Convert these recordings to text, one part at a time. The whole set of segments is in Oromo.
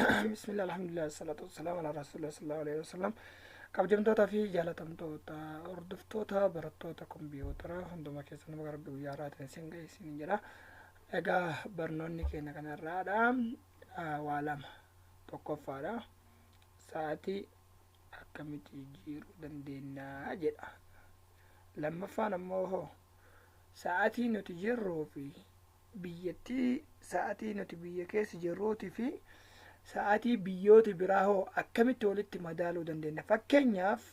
Bismillah, alhamdulillah, salatu wassalamu ala rasulillah sallallahu alaihi wasallam. Kabajamtootaa fi jaalatamtoota hordoftoota barattoota kompiitara hunduma keessan nama Rabbi guyyaa har'aatiin isin ga'e isin jedha. Egaa barnoonni keenya kanarraadha. Waa lama. Tokkoffaadha. Sa'aatii akkamitti jijjiiruu dandeenya jedha. Lammaffaan ammoo hoo sa'aatii nuti jirruu fi biyyattii sa'aatii nuti biyya keessa jirruutii fi sa'aatii biyyoota biraa hoo akkamitti walitti madaaluu dandeenya. Fakkeenyaaf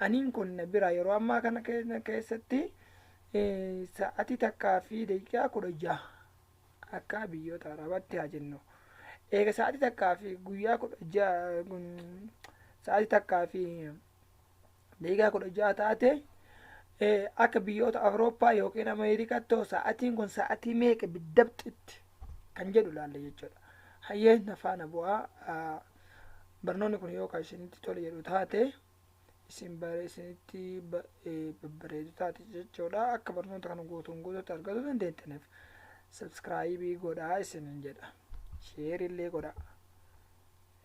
aniin kun na bira yeroo ammaa kana keessatti sa'aatii 1:16 akka biyyoota Arabaatti haa jennu. Eega sa'aatii takkaa fi guyyaa 16 sa'aatii 1:16 taate akka biyyoota Awurooppaa yookiin Ameerikaatti hoo sa'aatiin kun sa'aatii meeqa biddabxitti kan jedhu ilaalle jechuudha. Hayyee na faana bu'aa. Barnoonni kun yoo kan isinitti tole jedhu taate isin isinitti babbareedu taate jechuudha. Akka barnoota kana guutuun guutuutti argachuu dandeettaniif subscribe godhaa isinin jedha. Share illee godhaa.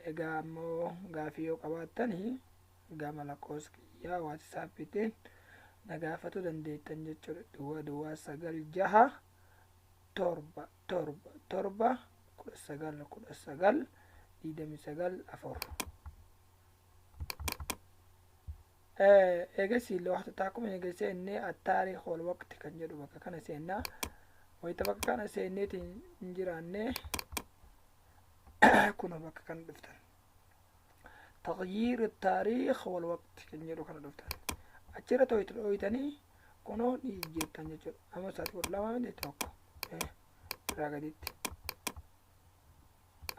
Egaa ammoo gaafii yoo qabaattanii gama lakkoofsa kiyyaa WhatsAppiitiin na gaafachuu dandeettan jechuudha. Duwwaa duwwaa 9 6 7 7 7 19 19 29 4. Eegasii looxta taakuma eega seennee attaariikh wal waqti kan jedhu bakka kana seennaa. Wayita bakka kana seenneetiin hin jiraanne kunoo bakka kana dhuftan. Tagyiir taariikh wal waqti kan jedhu kana dhuftan. Achirra dhooytanii kunoo ni jijjiirtan jechuudha. Amma sa'aatii 12 miti tokko irraa gaditti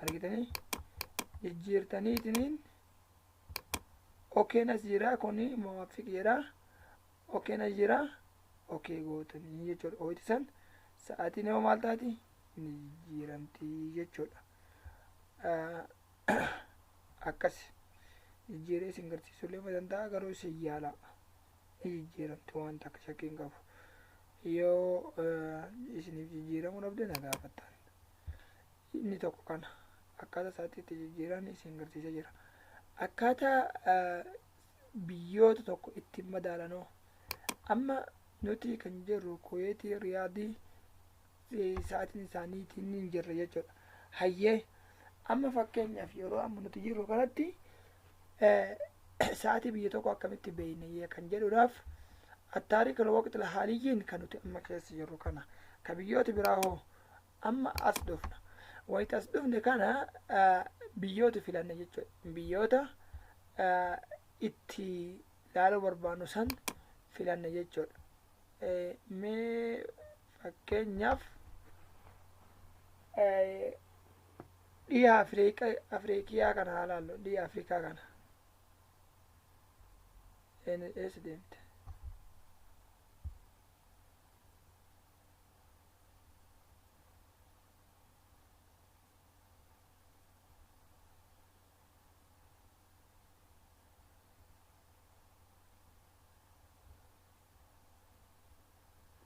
argitanii jijjiirtaniitiniin okeen as jira kuni muwaafiq jedha okeen as jira okee gootanii jechuudha. Ooyiti san sa'aatii nama maal taati ni jijjiiramti jechuudha. Akkas jijjiiree isin garsiisuu illee danda'a garuu isin yaala ni jijjiiramti waan takka shakkii hin qabu. Yoo isiniif jijjiiramuu dhabde na gaafattan. Inni tokko kana akkaataa sa'aatii itti jijjiiran isin garsiisee jira. Akkaataa biyyoota tokko ittiin madaalanoo amma nuti kan jirru Kuweetii Riyaadii sa'aatiin isaaniitiin hin jirre jechuudha. Hayyee amma fakkeenyaaf yeroo amma nuti jirru kanatti sa'aatii biyya tokko akkamitti beekna kan jedhuudhaaf attaariikh waqti haaliyyiin kan nuti amma keessa jirru kana ka biyyoota biraa hoo amma as dhufna. Wayita as dhufne kana biyyoota filanna jechuudha. Biyyoota itti ilaaluu barbaannu san filanna jechuudha. Mee fakkeenyaaf dhiha Afriikiyaa kana haa ilaallu. Dhiha Afrikaa kana. Eessa deemte?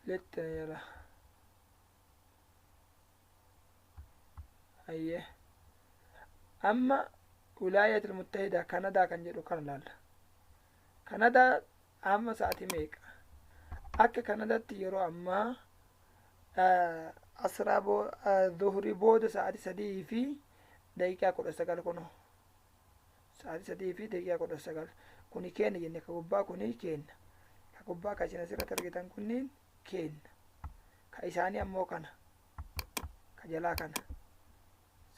Lettene jala. Hayyee. Amma Wilaayatul Muttahidaa Kanadaa kan jedhu kana ilaalla. Kanadaa amma sa'aatii meeqa? Akka Kanadaatti yeroo ammaa asraa zuhurii booda sa'aatii 3:19 kunoo. Sa'aatii 3:19 kuni kenna jenne ka gubbaa kuni kenna. Ka gubbaa ka isin asirratti argitan kunniin kenna. Ka isaanii ammoo kana. Ka jalaa kana.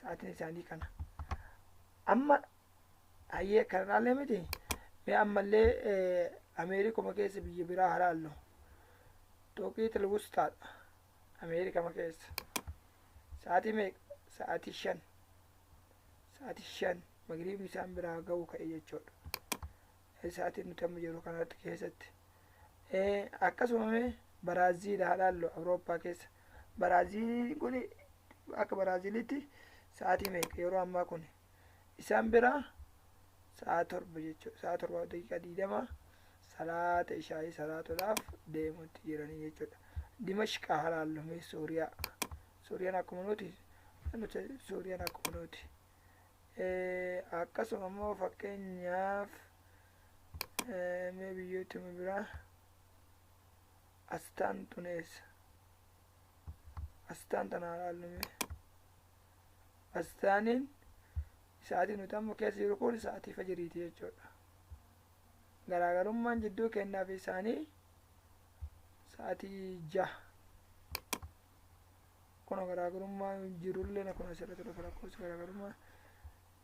Sa'aatiin isaanii kana. Amma hayyee kana ilaallee miti. Mee ammallee Ameerikuma keessa biyya biraa haa ilaallu. Tooqiitil Wustaadha. Ameerikama keessa. Sa'aatii meeqa? Sa'aatii 5. Sa'aatii 5 magriibni isaan biraa ga'uu ka'e jechuudha. Sa'aatiin nuti amma jirru kanatti keessatti. Akkasuma mee Baraaziil haa ilaallu Awurooppaa keessa. Baraaziiliin kun akka Baraaziilitti sa'aatii meeqa yeroo ammaa kun? Isaan biraa sa'a 7 jechuudha. Sa'a 7:20 salaata ishaayii salaatuudhaaf deemuutti jiranii jechuudha. Dimashqaa haa ilaallu mee Sooriyaa. Sooriyaan akkuma nuti Sooriyaan akkuma nuti. Akkasuma immoo fakkeenyaaf mee biyyootuma biraa astaan tun eessa? Astaan tanaa ilaallu. Astaaniin sa'aatii nuti amma keessa jiru kun sa'aatii fajiriiti jechuudha. Garaagarummaan jidduu kennaa fi isaanii sa'aatii 6. Kun garaagarummaa jirullee kun asirratti dhufa lakkoofsa garaagarummaa.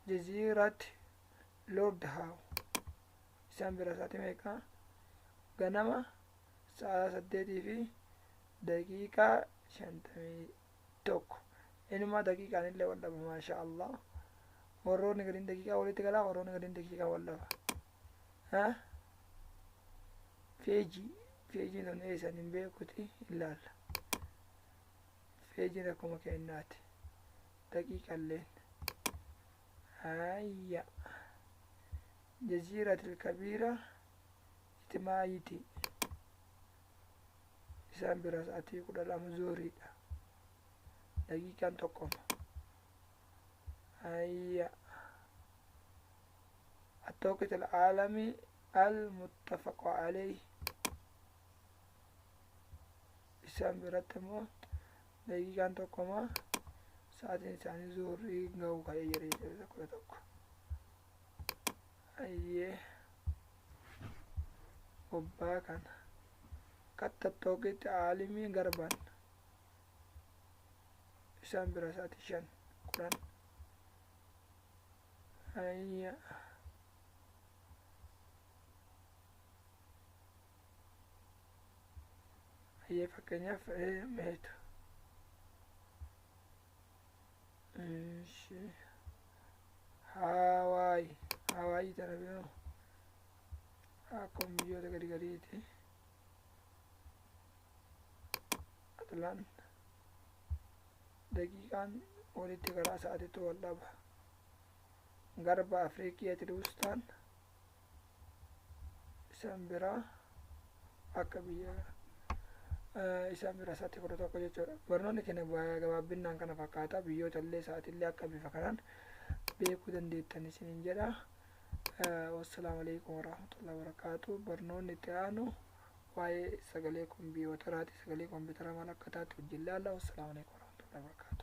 Jaziiraatti Lord Howe isaan bira sa'aatii meeqa? Ganama sa'a 8:51. Inumaa daqiiqaan illee wal dhaba, maasha Allah. Warroonni gadiin daqiiqaa walitti galaa, warroonni gadiin daqiiqaa wal dhaba. Feejiin tun eessan hin beekuti ilaalla. Feejiin akkuma kennaati. Daqiiqalleen. Hayya. Jaziiratil Kabiira Itimaayiti. Isaan bira sa'aatii 12 zuuriidha. Daqiiqaan tokkoma. Hayya. التوقيت العالمي المتفق عليه isaan biratti immoo daqiiqaan tokkoma, sa'aatiin isaanii zuurii ga'u ka'ee jira jechuudha, 11. Ayyee, gubbaa kana katta التوقيت العالمي garban isaan bira sa'aatii 5:10. Ayya, ayyee, fakkeenyaaf meetu Haawaay, Haawaayii tana biroo akkuma biyyoota gadi gadiiti. Atlant daqiiqaan walitti karaa sa'aatitti wal dhaba. Garba Afriikiyaati Wustaan isaan biraa akka biyya isaan bira sa'aatii 11 jechuudha. Barnoonni keenya gabaabbinaan kana fakkaata. Biyyoota illee sa'aatillee akka bifa kanaan beekuu dandeettan isiniin jedha. Wassalaamu alaikum warahmatullahi wabarakaatu. Barnoonni itti aanu waa'ee sagalee kompiitaraati. Sagalee kompiitaraa maal akka taate wajjin ilaalla. Wassalaamu alaikum warahmatullahi wabarakaatu.